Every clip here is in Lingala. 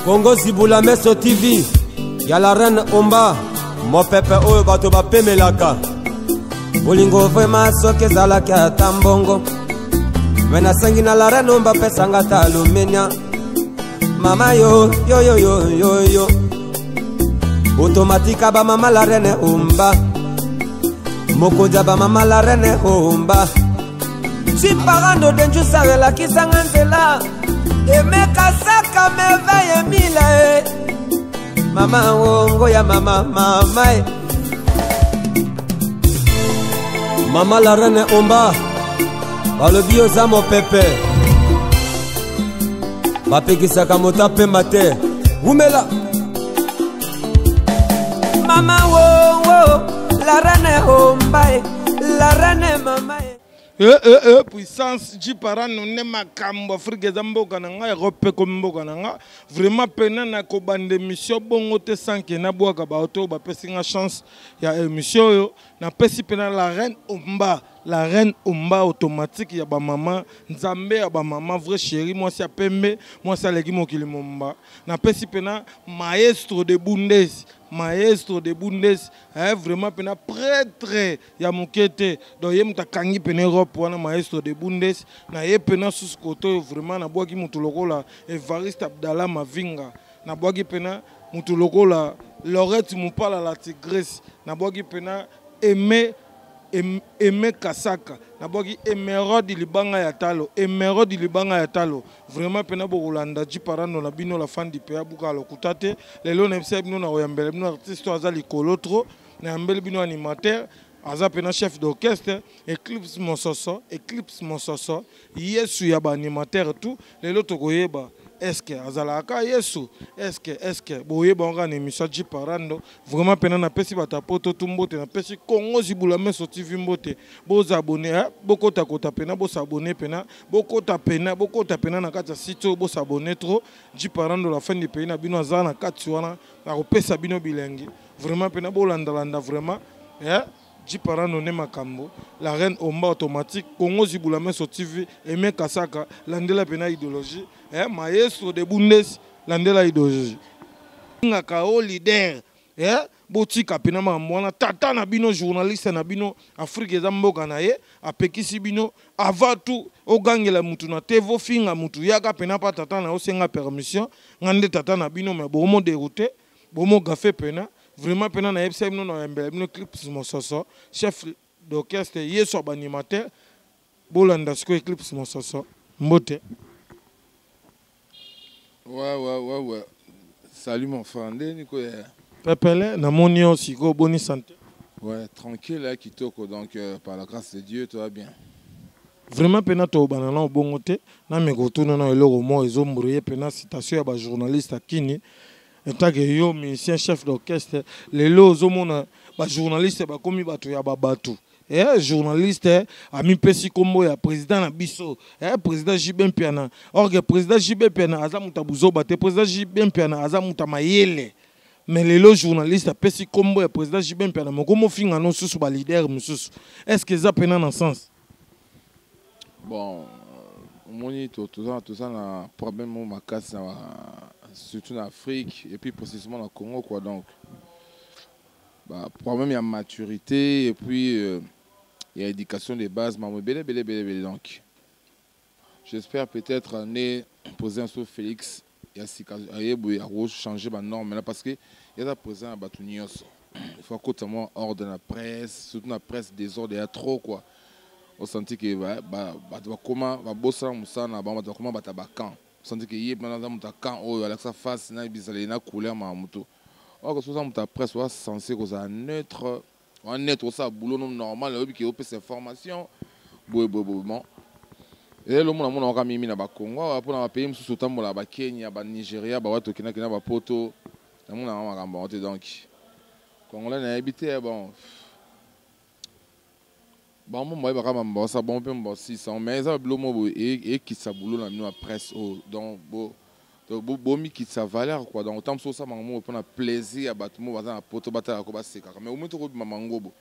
Congo Zibula Meso TV ya la reine Omba, mopepe oyo bato bapemelaka. Bolingo vraiment soki ezalaki ata mbongo, me nasengi na la reine Omba pesanga ata alumenia. Mama yo yo yo yo yo yo, otomatika ba mama la reine Omba, mokonzi ya ba mama la reine Omba. Chiparando denjusa elakisanga nzela, emeka saka merveille mila e mama wongo ya mama mama e. Mama la reine Omba, balobi oza mopepe, bapekisaka moto apemba te, wumela. Mama wongo la reine Omba e, la reine mama e. Puissance Jiparano nde makambo Afrique eza mboka na nga, Europe pe komi mboka na nga. Vraiment pena na kobanda émission bongo te sans que nabwaka ba auto bapesi nga chance ya émission oyo. Napesi pena la reine Omba, la reine Omba automatique ya ba mama, Nzambe ya ba mama, vrai chéri, mwasi ya pembe, mwasi aleki mokili momba. Napesi pena maestro de Bundes, maestro de Bundes, vraiment pena prêtre ya mokete. Donc ye mutu akangi pena Europe wana maestro de Bundes, na ye pena susu koto oyo vraiment nabwaki mutu lokola Evariste Abdallah Mavinga, nabwaki pena mutu lokola Laurette Mupala la Tigresse, nabwaki pena Aimé, Aimé Kasaka, nabwaki Emeraude Libanga ya Talo, Emeraude Libanga ya Talo. Vraiment pena bokolanda Jiparano na bino la fan du PA buka lokuta te. Lelo na bisa bino na oyambela bino artiste aza likolo trop, na yambeli bino animateur aza pena chef d'orchestre Eclipse Mososo, Eclipse Mososo, Yesu ya ba animateur tout. Lelo tokoyeba est-ce que azalaka Yesu, est-ce que boyeba nga na émission Jiparando. Vraiment pena na pesi bata poto tout mbote, na pesi Congo Zibula Meso TV mbote. Bo abonner, hein? Bokota kota pena, bo s'abonner pena, bokota pena, bokota pena na kati ya site oyo, bo s'abonner trop. Jiparando la fin du pays na bino aza na kati wana, na kopesa bino bilengi. Vraiment pena bolandalanda vraiment, hein? Jiparando ne makambo, la reine Omba automatique, Congo Zibula Meso TV, Aimé Kasaka, landela pena idéologie, hein? Maestro de Bundes, landela idéologie. Ngaka o leader, hein? Botika pena makambo wana, tata na bino journaliste na bino, Afrique eza mboka na ye, apekisi bino avant tout ogangela mutu na te, vofinga mutu yaka pena pa tata na osenga permission, ngande tata na bino mais bomo dérouter, bomo gaffer pena. Vraiment pena na yebisa bino na yambela bino Eclipse Mososo, chef d'orchestre Yesu animateur, bolanda siko Eclipse Mososo mbote. Ouais, ouais, ouais, ouais. Salut mon frère, ndeni ko ya. Pepele, na moni yo siko boni santé. Ouais, tranquille hein, kitoko, donc par la grâce de Dieu, tout va bien. Vraiment pena to banana bongo te, na meko tuna na eloko mo ezo mbrouiller pena citation ya ba journaliste akini. En tant que yo musicien chef d'orchestre, lelo ozomona ba journaliste ba komi bato ya ba bato. Eh, journaliste, ami pesi kombo ya président na biso. Eh, président JB Mpiana. Or que président JB Mpiana aza muta buzoba te, président JB Mpiana aza muta mayele. Mais lelo journaliste a pesi kombo ya président JB Mpiana, moko mofinga no susu ba leader mususu. Est-ce que ça pena na sens? Bon, omoni to to to ça na problème mo makasi na surtout en Afrique et puis précisément au Congo quoi, donc bah problème il y a maturité et puis il y a éducation de base, mais belé belé belé belé, donc j'espère peut-être né président sous Félix il y a sika ayebu ya rouge changer ba norme là parce que il y a président bato nyonso. Il faut que moi ordre la presse, surtout la presse désordre il y a trop quoi. On sentit que ba ba ba ba comment ba bossa musana ba ba comment ba tabakan. On sentit que yé maintenant dans camp oh avec sa face na bizale na couleur ma muto. Or que soza muta presse soit censé que ça neutre, on neutre ça boulot non normal obi ki opé cette formation. Boy boy boy bon. Et le monde on a mimi na ba Congo pour na pays mususu tambola ba Kenya ba Nigeria ba wato kina kina ba poto. Na mona makambo te donc Congolais na habité bon. Bon, moi, je vais me ça bon, peu 600, mais ça, le mot, et qui ça boulot, la nous, presse, oh, donc, bon, donc, bon, bon, qui sa valeur, quoi. Donc, autant que ça, maman, on prend plaisir à battre, moi, à poto, battre, à quoi, c'est mais au moins, tu vois, maman, go,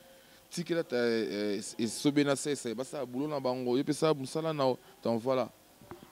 tiki là, t'as, et sobé, na, c'est, c'est, bah, ça, boulot, na, bango, et puis ça, ça, là, na, donc, voilà.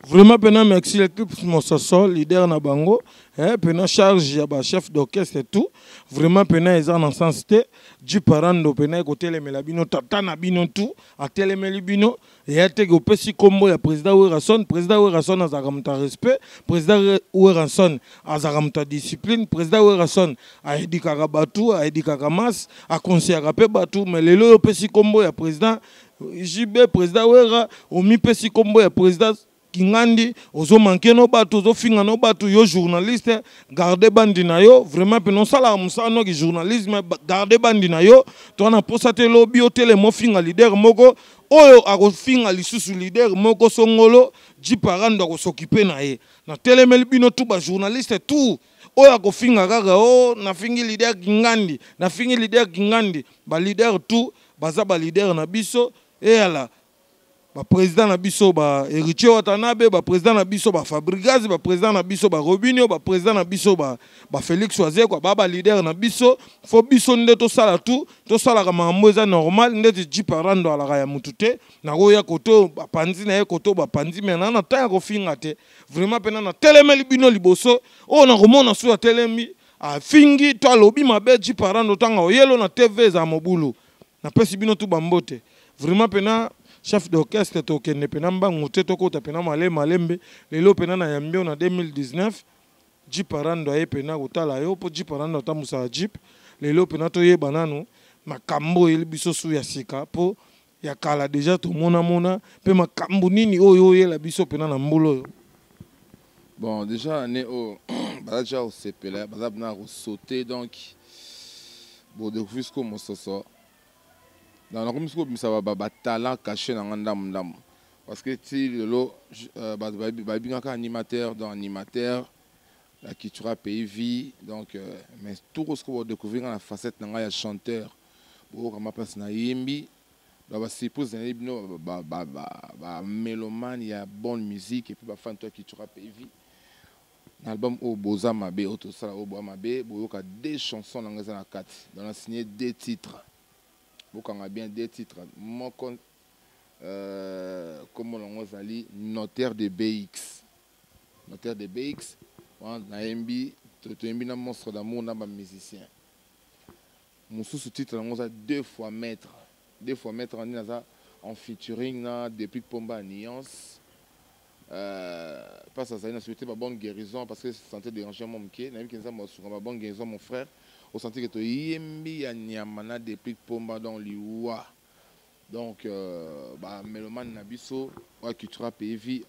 Vraiment pena merci l'équipe Mososo, leader na bango, eh, pena charge ya ba chef d'orchestre et tout. Vraiment pena eza na sens te. Jiparando pena ekotelemela bino tata na bino tout, atelemeli bino ya te opesi kombo ya président Werrason. Président Werrason azalaka moto ya respect, président Werrason azalaka moto ya discipline, président Werrason ayedikaka bato, ayedikaka masse, akonseyaka mpe bato. Mais lelo oyo opesi kombo ya président JB, président Werra, omipesi kombo ya président Kingandi, ozomanke no bato, ozofinga no bato. Yo journaliste, garde bandi na yo. Vraiment mpe nosalaka mosala noki journalisme, garde bandi na yo. To na posa te lobi otelema ofinga leader moko oyo akofinga lisusu leader moko songolo. Jiparando akosokipe na ye. Natelemeli bino tu bajournaliste tout oyo akofinga kaka o nafingi leader Kingandi, nafingi leader Kingandi. Baleader tout baza baleader na biso, eyala baprésident na biso ba Héritier Watanabe, baprésident na biso ba Fabregas, baprésident na biso ba Robinio, baprésident na biso ba Félix Wazekwa, ba baleader na biso. Fo biso nde tosala tu, tosalaka makambo eza normal. Ndeti Jiparando alaka ya mutu te, nakoya koto bapanzi na ye, koto bapanzi me na na ntan ya kofinga te. Vraiment mpena natelemeli bino liboso oyo nakomona su atelemi afingi to alobi mabe Jiparando, ntango oyelo na TV eza mobulu. Napesi bino tu bambote. Vraiment mpena chef d'orchestre, tokende mpena mbangu te, tokota mpena malembe malembe. Lelo mpena na yambi oyo na 2019, Jiparando aye mpena kotala yo, mpo Jiparando atambusaka jeep. Lelo mpena toyeba nanu makambo oyeli biso su ya sika, mpo ya kala deja tomonamona. Mpe makambo nini oyo oyela biso mpena na mbula oyo? Bon, déjà année oyo baza déjà kosepela, baza mpena kosauter. Donc bodécouvrir sikoyo mososo. Donc nakomi sikoyo kobimisa batalent caché na nga ndambo ndambo, parce que ti lelo bato babengaka animateur, donc animateur la Cultura Pays Vie. Donc mais tout sikoyo bodécouvrir nga na facette na ngai ya chanteur. Boyokama place nayembi, donc basurprise nayebi bino bamélomane ya bonne musique et puis bafan to ya Cultura Pays Vie. Na album oyo boza mabe, oyo tosala oyo boza mabe, boyoka deux chansons na ngai eza na kati. Donc na signé deux titres, bokanga bien, deux titres. Moko kombo nango ezali Notaire de BX. Notaire de BX wana nayembi, toyembi na Monstre d'Amour na bamusicien mosusu. Titre yango eza Deux fois maître. Deux fois maître wana naza en featuring na Depuis Pomba ya Nuance. Mpasi azali na souhaité ba bonne guérison, parce que santé dérange mo moke. Nayebi ke Nzambe asuka ba bonne guérison, mon frère. Osenti ke toyembi ya nyama na Depuis Pomba, donc liwa. Donc bamélomane na biso oyo Cultura Pays Vie,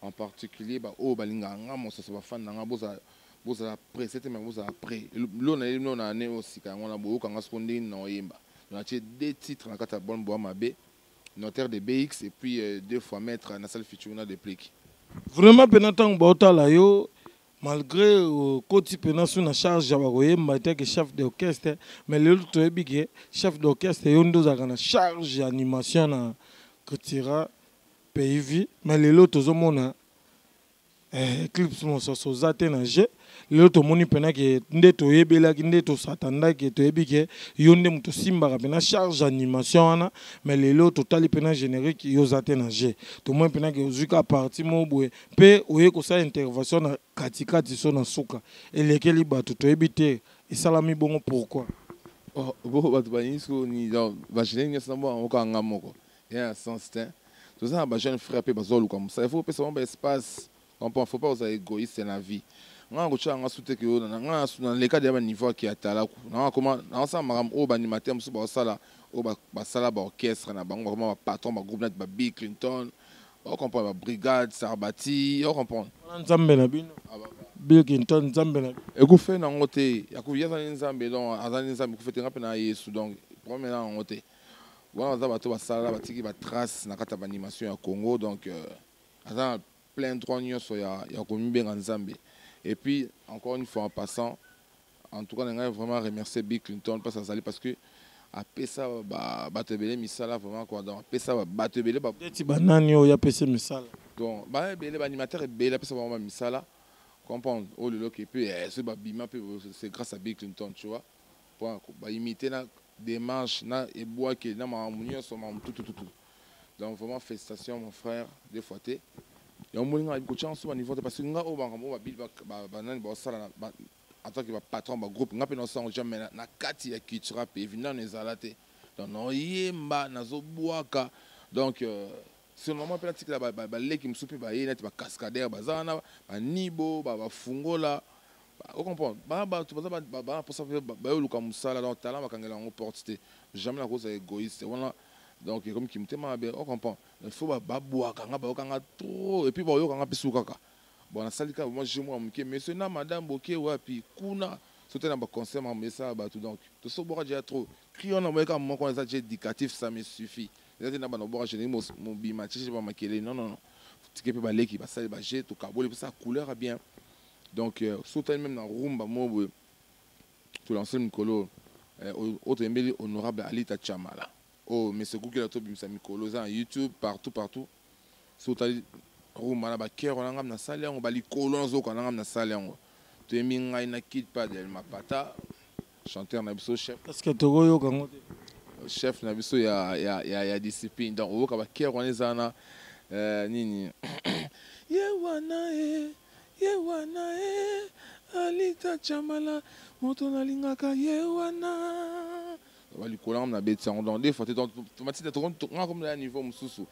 en particulier baoyo balingaka nga mososo, bafani na nga, bozala pressé te, mais bozala prêt. Lo nayebi no na ane oyo sika yango wana boyokanga soko ndenge nini na oyemba. Natie deux titres na kati ya bonne boa mabe: Notaire de BX et puis Deux fois maître, nasali featuring na Déplique. Vraiment mpena ntango baotala yo, malgré okoti mpena su na charge ya bakoyemba teke chef d'orchestre, mais lelo toyebi ke chef d'orchestre yo nde ozalaka na charge ya animation na Cultura Pays Vie. Mais lelo tozomona Eclipse Mososo oza te na jeu. Lelo tomoni mpena ke nde toyebelaki, nde tosatandaki, toyebi ke yo nde moto osimbaka mpena charge animation wana. Mais lelo totali mpena générique, yo oza te na jeu. Tomoni mpena ke ozwi ka parti moko boye mpe oye kosala intervention na katikati so na suka, elekeli bato. Toyebi te esalami bongo pourquoi. Oh, bo bato balingi sikoyo nini? Donc bagénérique nyonso na bango kaka nga moko ya na sens te. Toza na bajeune frère mpe bazoluka mosala, il faut opesa bango baespace, comprend? Faut pas ozala égoïste na vie. Nga na kotia yanga su te ke oyo nga naleka deya baniveau ake ya talaku. Nanga koma naosala makambo oyo baanimateur mosusu baosala, oyo basala baorchestre na bango, bakoma bapatron bagroupe neti ba Bill Clinton, ocomprendre, babrigade Sarbati, ocomprendre. Wana Nzambe na bino Bill Clinton, Nzambe na bino. Ekufe nango te, ye azali Nzambe, donc azali Nzambe ekufe te. Nga mpe na Yesu, donc problème na yango te. Wana baza bato basala, batiki batrace na kati ya baanimation ya Congo. Donc aza na plein droit nyonso ya komibenga Nzambe. Et puis encore une fois, en passant, en tout cas na ngai vraiment remercier Bill Clinton parce azali, parce que apesa bato ebele misala vraiment quoi. Donc apesa bato ebele. Neti banani oyo apesi misala? Donc baa ebele, baanimateur ebele apesa bango bamisala, comprendre. Oyo lelo ke mpe soki babima mpe, c'est grâce à Bill Clinton, tu vois. Po baimite na démarche na ebwake na makambo nyonso, makambo tutututu. Donc vraiment félicitations, mon frère, deux fois te. Yango moni nga kotia so ba niveau te, parce que nga oyo makambo oyo babili banani baosala en tant que bapatron bagroupe, nga mpe naosala jamais na kati ya Cultura Pays nano ezala te. Donc naoyemba, nazobwaka. Donc c'est normal mpe natikela baleki mosusu mpe baye neti bacascadeur baza wana, banibo bafungola, ocomprendre, bana bato baza bana mposa mpe bayoluka mosala. Donc talent bakangela yango porte te, jamais nakozala égoïste wana. Donc ekomi kimotema mabe, ocomprendre. Il faut babwaka nga, bayokanga trop et puis bayokanga mpe su kaka. Bon, nasali kaka moi jeu mwa moke, monsieur na madame boke wapi kuna so te na baconcert, makambo esala bato. Donc tosobwaka déjà trop cri wana, boyeka moko eza déjà éducatif, ça me suffit. Eza te na bana obwaka générique mobima tiese bamakele, non, non, non. Tike mpe baleki basali baje, tokaboli mpe couleur bien. Donc so otali même na rumba mo boye tolance mikolo oyo toyembeli honorable Alita Chamala oyo monsieur Kukela, tobimisa mikolo eza na YouTube partout partout. So otali rumba na bakere na ngam nasali yango, balikolo nazoyoka na ngam nasali yango, toyembi ngai na Kid Padel Mapata, chanteur na biso, chef. Parce que tokoyoka yango te. Chef na biso ya discipline. Donc oyoka bakere wana eza wana nini ye wana e ye wana e Alita Chamala, moto nalingaka ye wana, balikolo yango nabeti yango. Donc des fois te tomatita nga komi na niveau mosusu.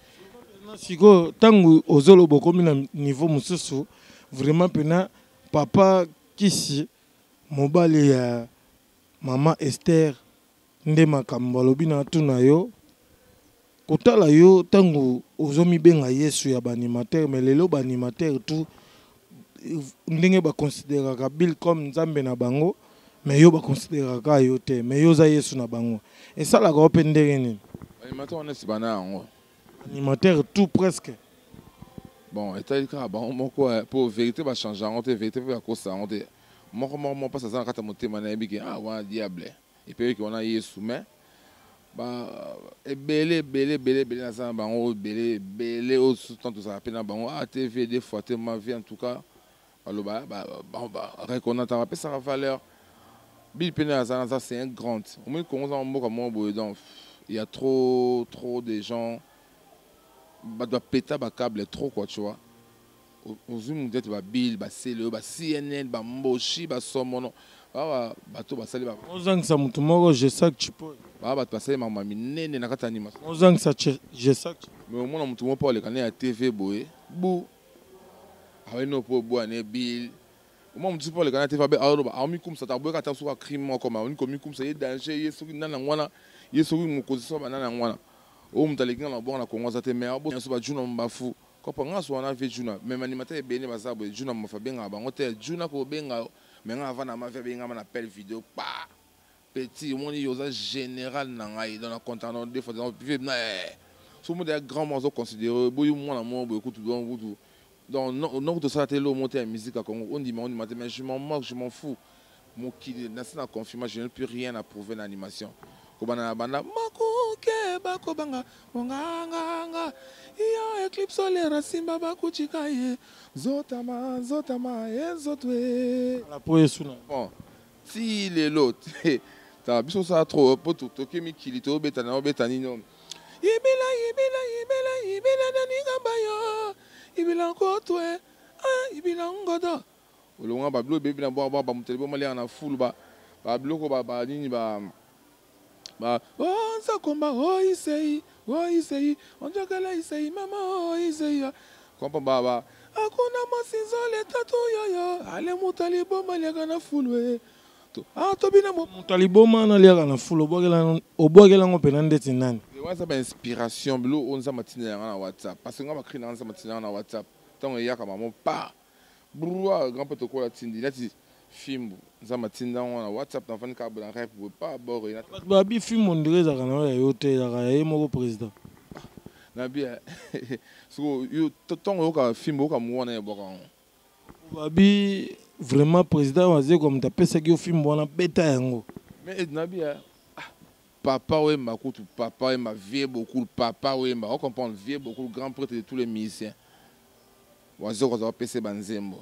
Sikoyo ntango ozoloba okomi na niveau mosusu, vraiment mpena papa Kisi, mobali ya mama Ester, nde makambo alobi na tuna yo kotala yo ntango ozomibenga Yesu ya baanimateur. Mais lelo baanimateur tout ndenge baconsidéraka Bill comme nzambe na bango, mais yo baconsidéraka yo te, mais yo oza Yesu na bango, esalaka yo mpe ndenge nini? Animateur wana esi bana yango. Animateur tout presque. Bon, etali kaka bango moko mpo vérité bachange yango te, vérité mpe bakosa yango te. Moko moko moko mpasi aza na kati ya motema, nayebi ke ah wana diable epe wana Yesu. Mais ebele ebele ebele ebele naza na bango ebele ebele oyo tant tozala mpe na bango. Ah, TV des fois te, ma vie en tout cas, baloba bareconnaître, bapesaka valeur. Bill mpe aza naza, c'est un grand. Omoni, Kongo oza mboka moko boye, donc il y a trop trop de gens, bato bapeta bacable trop quoi, tu vois. Ozwi motu ete babile basele oyo ba CNN bamboshi basomono baa bato basali. Ozangisa motu moko, Jesak Chipo. Baa bato basali makambo ya minene na kati ya animation. Ozangisa Jesak. Mais omona motu moko mpo aleka ne ya TV boye bu awei mpo obwa ne Bill. Omona motu mpo aleka na TV abe aloba aomikumisa ta aboyeka ata soki acrime moko ma oni komikumisa ye danger ye soki nani yango wana ye soki mokonzi so banani yango wana oyo moto aleki nga na obwaka na Kongo aza te. Mais aboso bajuna mbafu kopa nga so wana vie juna même animateur ebele baza boye, juna mofa abengaka bango te, juna kobenga. Mais nga avant na mavi abengama na appel vidéo pa petit, omoni yo oza général na ngai, donc na content non deux fois vie na so moto ya grand mo azoconsidéré boyi mwana moko boye kutu. Donc kutu donc non, tosala te eloko moko te ya musique ya Congo, ondima ondima te, mais je m'en moque, je m'en fous. Mokili nasi na confirma, je n'ai plus rien à prouver na animation. Kobanda na banda makoke bakobanga monganganga iyo éclipse solaire asimba bakutika ye nzotama nzotama ye nzotwe. Po Yesu na. Bon, ti lelo ta biso osala trop po toke mikili tobeta na obeta nini yibila yibila yibila yibila naningamba yo yibila nkotwe yibila ngodo olonga babiloko ebebi na bwaka bwaka bamotele bomaliaka na fulu babiloko banini ba ba oh nzakomba oh isei oh isei onjokela isei mama oh isei kompa ba ba akuna mwasi nzole tatu yoyo ale moto aliboma aliaka na fulu e ah tobina. Moto aliboma naliaka na fulu, obwakelango mpena ndeti nani? Wana eza bainspiration, bilo oyo Nzambe atinda yanga na WhatsApp, parce que nga bacri nanga Nzambe atinda yanga na WhatsApp. Ntango eyaka mamo pa brua grand mpe tokola tindi neti fimbu, Nzambe atinda yango na WhatsApp, nafandi kaka boye na rep boye pa bor. Bato babi fimbu ndire ezalaka na oyo ya yo te, ezalaka ya ye moko président. Nabi siko yo ntango oyoka fimbu, oyoka mu wana ebwaka yango. Babi vraiment président Wazekwa moto apesaki yo fimbu wana, beta yango. Mais nabi papa Wemba kutu, papa Wemba, vieux beaucoup, papa Wemba, on comprend, vieux beaucoup, grand prêtre de tous les musiciens, Wazekwa azala apesa banzembo,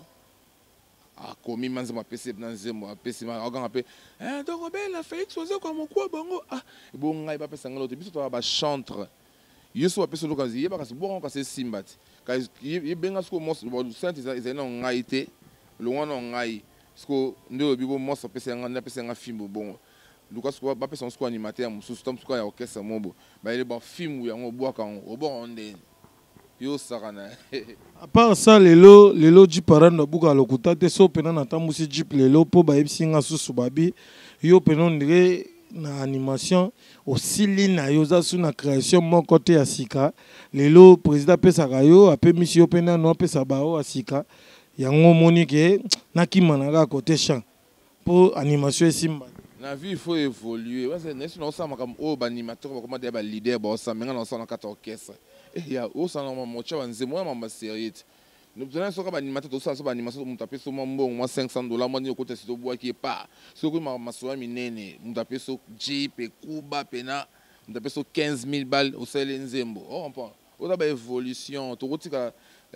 akomi ma nzembo, apesi na nzembo, apesi aganga mpe tokobela Félix Wazekwa mokuwa bango. Ah, ebo ngai bapesa ngai lote, biso toza bachantre. Yo so bapesi oloka yeba kasi bwaka kasi esimba ti. Kasi yebenga siko mos sainte ezali na ngai te. Longwa na ngai. Siko nde olobi bo mos apesa nga nde apesa nga fimbu bongo. Luka siko bapesa siko animateur mosusu ta mosusu ya orchestre mobo. Bayele ba fimbu yango bwaka yango obwaka yango ndeni. Yo sakana. À part ça lelo lelo Jeep Arando abuka lokuta te so pena natambusi Jeep lelo mpo bayebisi nga susu babi yo pena ondire na animation osili na yo oza su na création moko te ya sika lelo président apesaka yo apemisi yo mpe nano apesa bao ya sika yango omoni ke nakima na kaka côté chant mpo animation esimba. Na vie il faut évoluer. Parce que nesi naosala makambo oyo baanimateur bakoma deya baleader baosala menga naosala na kati ya orchestre. Ya osala na motya banzembo oya mamba sérieux te. Tozali soki baanimateur tosala so baanimation moto apesi mwa mbongo mwa 500 $ mwa nini okota si tobwaki epa soki masolo ya minene moto apesi so jeep ekuba pena moto apesi so 15 000 balles osaleli nzembo o comprendre oza baévolution tokotika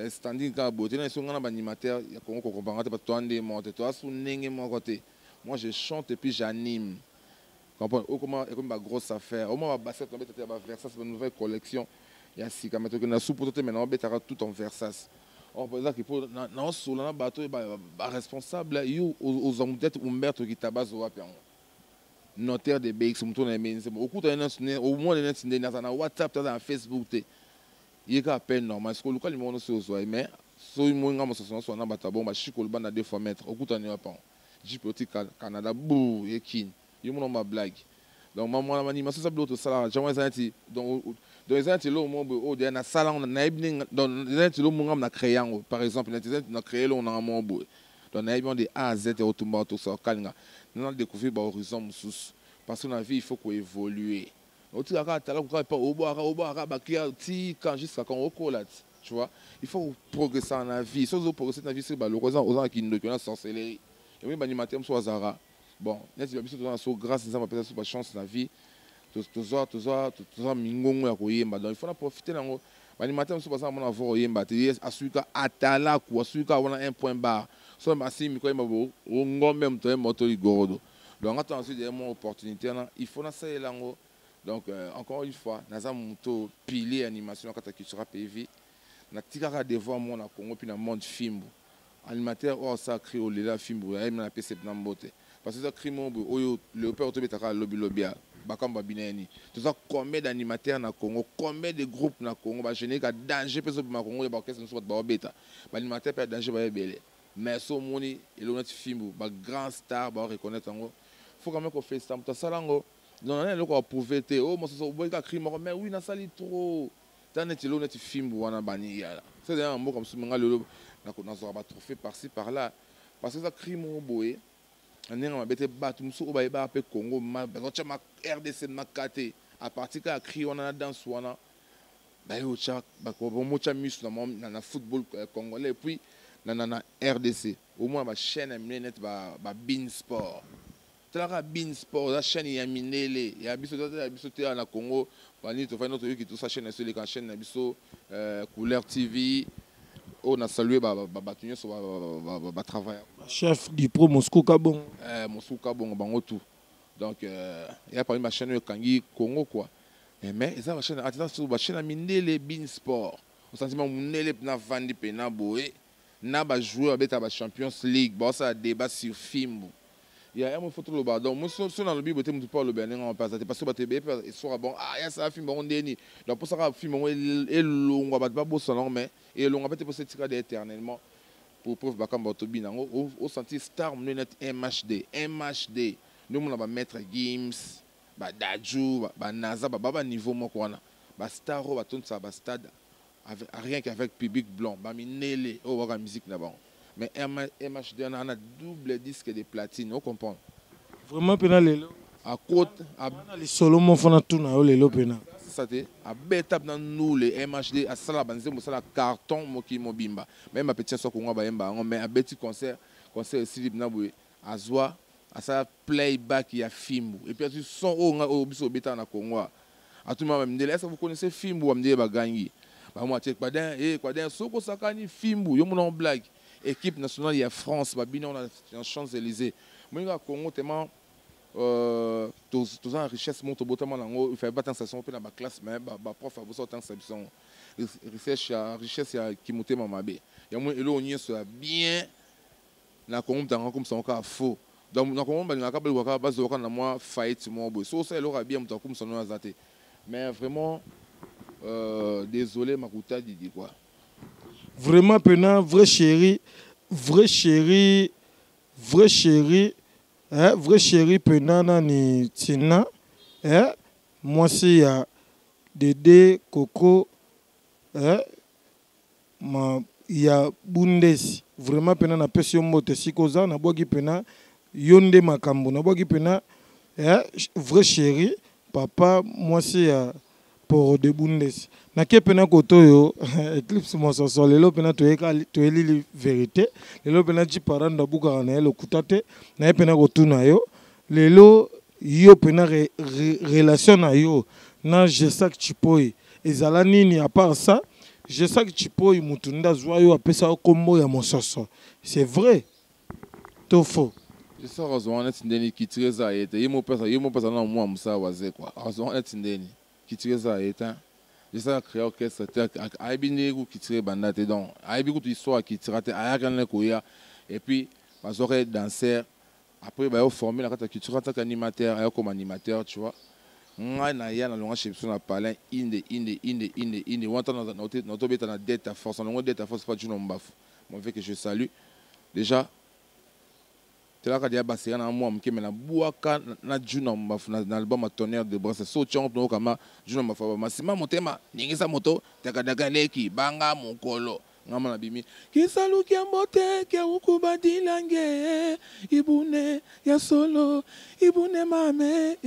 standing kaka boye te na eso nga na baanimateur ya Congo kokomprendre te bato toa nde moko te toa su ndenge moko te. Moi, je chante et puis j'anime, comprendre okoma ekomi bagrosse affaire omwa babasket nabeta te ya baversas banouvelle collection ya sika me tokende na supu to te me naobetaka tout en versas. Or ezaki mpo naosola na bato oyo baresponsable yo ozwa motu ete Umberto Kitabazo wapi yango notaire de BX moto na yembe nzembo okuta ye omona neti ndeni aza na WhatsApp te aza na Facebook te ye kaka appel normal sikoyo oluka numéro nyonso ozwa ye mais soki moi nga mosusu nyonso wana bato ya bongo bashiko olobanda deux fois maître okutani wapi yango jipe oti Canada bu ye kini yo mona bablague. Donc mamwana banimation eza biloko tosalaka jango eza neti donc eza neti eloko moko boye oyo deya nasala yango nayebi ndenge donc eza neti eloko moko nga na créé yango par exemple neti eza neti na créé eloko nanga moko boye donc nayebi yango de A à Z otumba tosala kalinga nana découvrir bahorizon mosusu parce que na vie il faut koévoluer. Otika kaka tala kaka epa obwaka obwaka baklia tika jusqu'à quand okola ti tu vois il faut progresser na vie. Soki ozoprogresser na vie soki baloko oza na kindoki na sorcellerie yango baanimateur mosusu bazalaka bon neti babiso toza na so grâce Nzambe apesa biso bachance na vie tozwa tozwa tozwa mingongo ya koyemba donc il faut na profiter nango. Baanimateur mosusu baza na mona vo koyemba te ye asuki atalaku asuki wana un point barre so asimi koyemba bo ngombe moto ayemba to ligorodo. Donc nga ntango azwi mwa opportunité wana il faut nasalela yango. Donc encore une fois naza moto pilier animation na kati ya Cultura PV natikaka devoir moko na Congo mpe na monde fimbu animateur oyo asala cri olela fimbu ayemi na napesa na mbote parce que eza cri moko boye oyo léopard tobetaka lobilobi ya bakambo babinani. Toza combien d'animateurs na Congo, combien de groupes na Congo bagénérique ya danger mpe ezobima Congo ya baorchestre mosusu bato baobeta baanimateur mpe ya danger bayebele mais so omoni eloko neti fimbu bagrand star baoreconnaître yango faut quand même kofélicita moto asala yango. Donc nana eloko aprouve te oyo mosusu oboyi kaka cri moko mais oui nasali trop ta neti eloko neti fimbu wana bani yala so ezali na mboka mosusu menga lelo nazwaka batrophée par-ci par-là parce que eza cri moko boye na ndenge mabe te bato mosusu oyo bayebaka mpe Congo bazotya ma RDC maka te à partir kaka cri wana na danse wana baye otya bamotya miso na football congolais et puis na RDC omona bachaîne ya minene neti ba Sport talaka Bein Sport eza chaîne ya mindele ya biso ya biso te na Congo bani tofandi toyoki tosa chaîne na biso eleka chaîne na biso Couleur TV oyo na salue bato nyonso batravaille. Chef du pro Moscou Kabongo. Moscou Kabongo bango tout donc ya parmi bachaîne oyo ekangi Congo quoi mais eza bachaîne eza bachaîne ya mindele Bein Sport osantima mondele mpena vandi mpena boye na bajoueur babetaka bachampions league baosala débat sur fimbu ya mo faut toloba. Donc mo so nalobi boye te motu mpo aloba ndenge mpe aza te parce que bato ebele mpe esoka bon ah ya sala film yango ndeni donc mposaka film yango elongwa bato babosana yango mais elongwa mpe te mposa etika de éternellement pour preuve bakambo tobina yango osentir star monene neti MHD MHD nde omona bamaître Gims badaju banaza baba baniveau moko wana bastar oyo batondisaka bastade rien qu'avec public blanc baminele oyo baka musique na bango mais MHD wana ana double disque de platine ocomprendre. Vraiment mpena lelo akota na lisolo moko na tuna yo lelo mpena. Sasa te abeta na nule MHD asala banzembo asala carton mokili mobimba bayemba petit so Kongo bayemba yango mais abeti concert concert esili na boye azwa asala playback ya fimbu et puis azwi son oyo nga oyo biso obetaka na Congo atuma bamindele: est ce que vous connaissez fimbu? Bamindele bagangi bango atie kwadin e kwadin soki osakani fimbu yo mona blague équipe nationale ya France babina na Champs Élysées moninga Congo tellement. Toza na richesse moko tobotama na yango, il fallait batangisa biso mpe na baclasse, mais baprof abosa kotangisa biso yango. Richesse ya richesse ya kimotema mabe yango, eloko nyonso ya bien na Congo, moto yango akomisa yango kaka faux. Donc na Congo balingaka balukaka bazwaka na mwa faillite moko boye. Soki osala eloko ya bien, moto akomisa no aza te. Mais vraiment, désolé, Makuta Didi quoi. Vraiment pena vrai chéri, vrai chéri, vrai chéri, eh, vrai chéri pena nani Tina, eh, mwasi ya Dede Coco, eh, ma ya Bundesi. Vraiment pena napesi yo mbote esika oza. Nabwaki pena yo nde makambo, nabwaki pena, eh, vrai chéri papa mwasi ya Poro de Bundes. Nake pena koto oyo Eclipse Mososo. Lelo pena toyelili vérité. Lelo pena Jiparando abukaka na ye lokuta te. Naye pena kotuna yo lelo, yo pena relation na yo na Gesac Chipoi ezala nini? À part ça, Gesac Chipoi mutu nde azwa yo, apesa yo kombo ya Mososo, c'est vrai to faux? Jesaka azwanga neti ndeni kitiri eza ye te. Ye mo mpesa na mwa mosala waze kua, azwanga neti ndeni kitiri eza ye te. Jesaka créa orchestre te, ayebi ndenge ku kitiri ebanda te. Donc ayebi kutu histoire ya kitira te. Ayaka nde koya et puis bazwaka ye danser, après bayo former na kati ya culture en tant qu'animateur, ayo comme animateur, tu vois. Ngai na ya nalonga chez biso na palin inde inde inde inde inde wana. Ntango naotobeta na Delta Force, nalongo Delta Force pa Juno Mbafu, mon vieux que je salue déjà. Telaka deya baseka na mwa moke, me nabwaka na Juna Mbafu na album ya Tonnerre de Bresse. So otiango mpona okama Juna Mbafu, masima motema ningisa moto takadaka leki banga mokolo ngama nabimi kisaluki ya mbote keukubadilange ibune ya solo ibune mame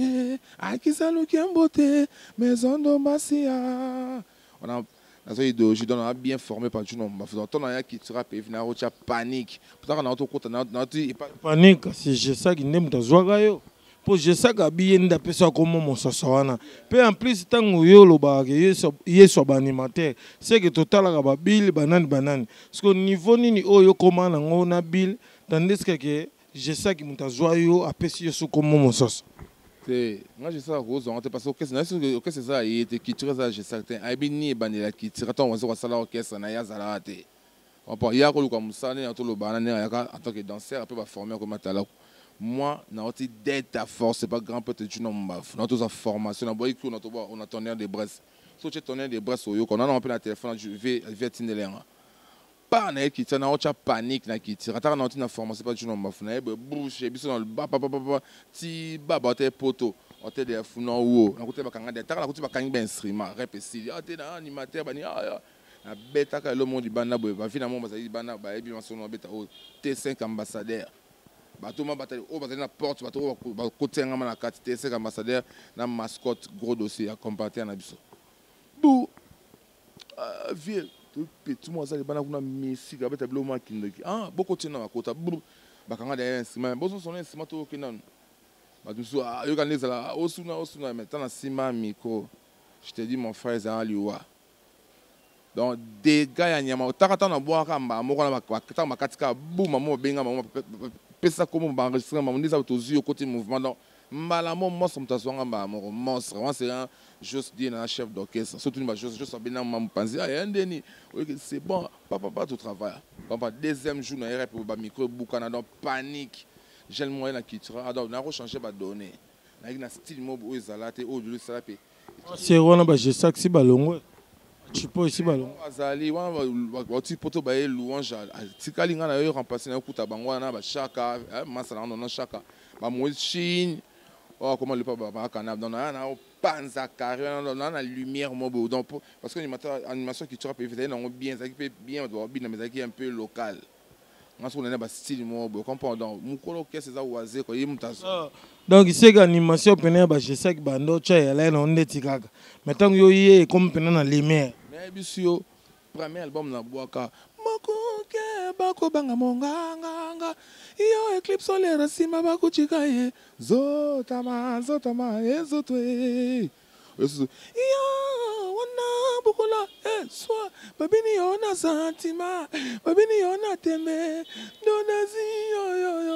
akisaluki ya mbote maison masia wana. Naza idéologie, donc na bien formé par Juno Mbafu. Donc ntango nayaki tira pe na otya panique potaka na tokota na ti. Panique, kasi Jesaki nde moto azwaka yo, mpo Jesaki abi ye nde apesaka kombo Mososo wana. Mpe en plus, ntango yo olobaka ke Yesu ya baanimateur, seke totalaka babile banani banani, parce que niveau nini oyo okóma nango na bile, tandis que Jesaki moto azwa yo, apesi yo so kombo Mososo? Te, nga Jesaka kozwanga te, parce que orchestre na soki orchestre eza ye te, culture eza Jesaka te. Ayebi nini ebandela culture. Ntango waza kosala orchestre na ye, azalaka te. Comprend? Ya koluka mosala ndenge toloba wana, ndenge ayaka en tant que danseur, ape baforme akoma talako. Moi naoti Delta Force, c'est pas grand prêtre Juna Mbafu. Naoti oza formation na boyiki oyo natoba ona Tonnerre de Bresse. So otie Tonnerre de Bresse, oyoka nana mpe na telefone ve atindela yanga pa na ye kitira, na otya panique na kitira. Ataka na oti na formation pa Juna Mbafu na ye boye bouche biso na bapapapapa ti baba ote poto ote de funa wo nakuti bakanga de ataka nakuti bakangi ba instrument rep esili ate na animateur bani nabetaka elo mo libanda boye. Bavi na mo bazali libanda, bayebi masono babeta oyo T5 ambassadeur. Bato ma batali oyo bazali na porte, bato oyo bakotia ngama na kati T5 ambassadeur na mascotte gros dossier ya comparateur na biso bu vieux petit mo aza libanda kuna, misika abeta biloko mwa kindoki. Ah, bokotia na bakota bakanga derrière instrument, bozosona instrument, toyoki nanu bato mosusu ayoka nde ezala osuna osuna. Mais ntango na nsima micro, je te dis mon frère, ezala liwa. Donc dégâts ya nyama otaka ntango nabwakaka mbala moko na ntango bakati kaka buma mo babenga bango, pesa kombo, baenregistre bango nde eza tozwi okoti mouvement. Donc mbala mo monstre, moto azwanga mbala moko monstre wana, c'est un Jos Die na chef d'orchestre. Surtout ba Jos, Jos abena ma mopanzi aya ndeni oyoki, c'est bon papa, papa to travaille papa. Deuxième jour na ye rep, ba micro ebukana, donc panique jeune moyen na culture. Donc nako changer ba données, nayaki na style moko oyo ezala te, oyo lelo esala mpe. Se wana bagesak si balongwe, Chipo esi balongwe. Azali wana, bauti poto, baye louange atikali, ngai na yo remplace na yo kuta bango wana na bashaka masala wana na shaka bamoïse Chine oyo akoma lepa bakana. Donc naya na opanza carré wana na lumière mo boye. Donc parce que animation culturelle mpe ezali nango bien, ezalaki mpe bien, bato babina, mais ezalaki un peu local. Nga soki nani bastyle moko boye, comprendre. Donc mokolo orchestre eza oise ko ye moto azo. Donc seke animation pene ya bagesaki bando otya eyalai nango ndeti kaka, mais ntango yo ye ekomi mpena na lumière. Nayebi yo, premier album nabwaka mokoke bakobanga monganganga yo Eclipse olera nsima bakutika ye zotama zotama ezotwe osusu yo wana bukola eswa babini yo na santima babini yo na tembe donazi yoyoyo.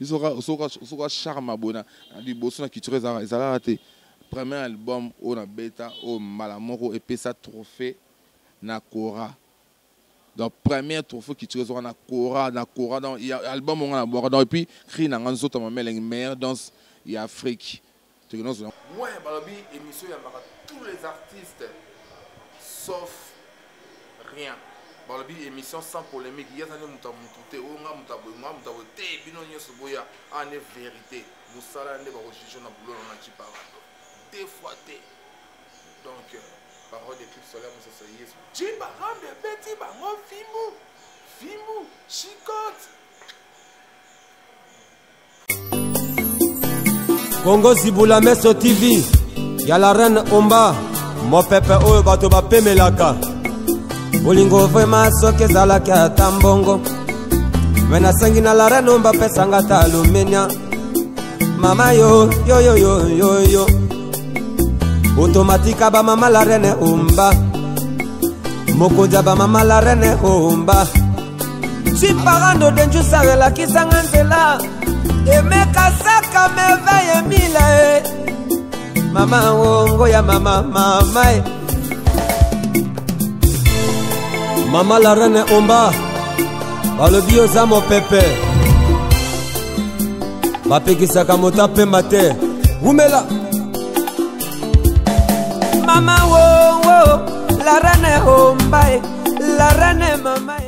Soka charme boye na liboso na culture ezalaka te. Premier album oyo nabeta, oyo mbala moko epesa trophée na Kora. Donc premier trophée culture ezwaka na Kora, na Kora. Donc album onga na bwaka. Donc et puis cri na nga, nzoto mama elengi, meilleure danse ya Afrique. Ouais, balobi émission yambaka tous les artistes sauf rien. Balobi émission sans polémique. Ye aza nde moto ya motu te, oyo nga moto ya boye, nga moto ya boye te. Bino nyonso boya ane vérité, mosala nde bakojuge na boulot na Chiparando deux fois te. Donc parole de clip solaire mososo Yesu Chiparando ebeti bango fimbu fimbu chicote. Kongo Zibula Meso TV ya la reine Omba, mopepe oyo bato bapemelaka. Bolingo vraiment soki ezalaki ata mbongo, me nasengi na la reine Omba apesanga ata alumenia. Mama yo yo yo yo yo yo, otomatika bamama la reine Omba, mokonzi ya bamama la reine Omba. Chiparando denjusa elakisanga nzela, emeka saka merveille mila e mama wongo ya mama mama e mama la reine Omba. Balobi oza mopepe, bapekisaka moto apema te. Wumela mama wongo la reine Omba e la reine mama e.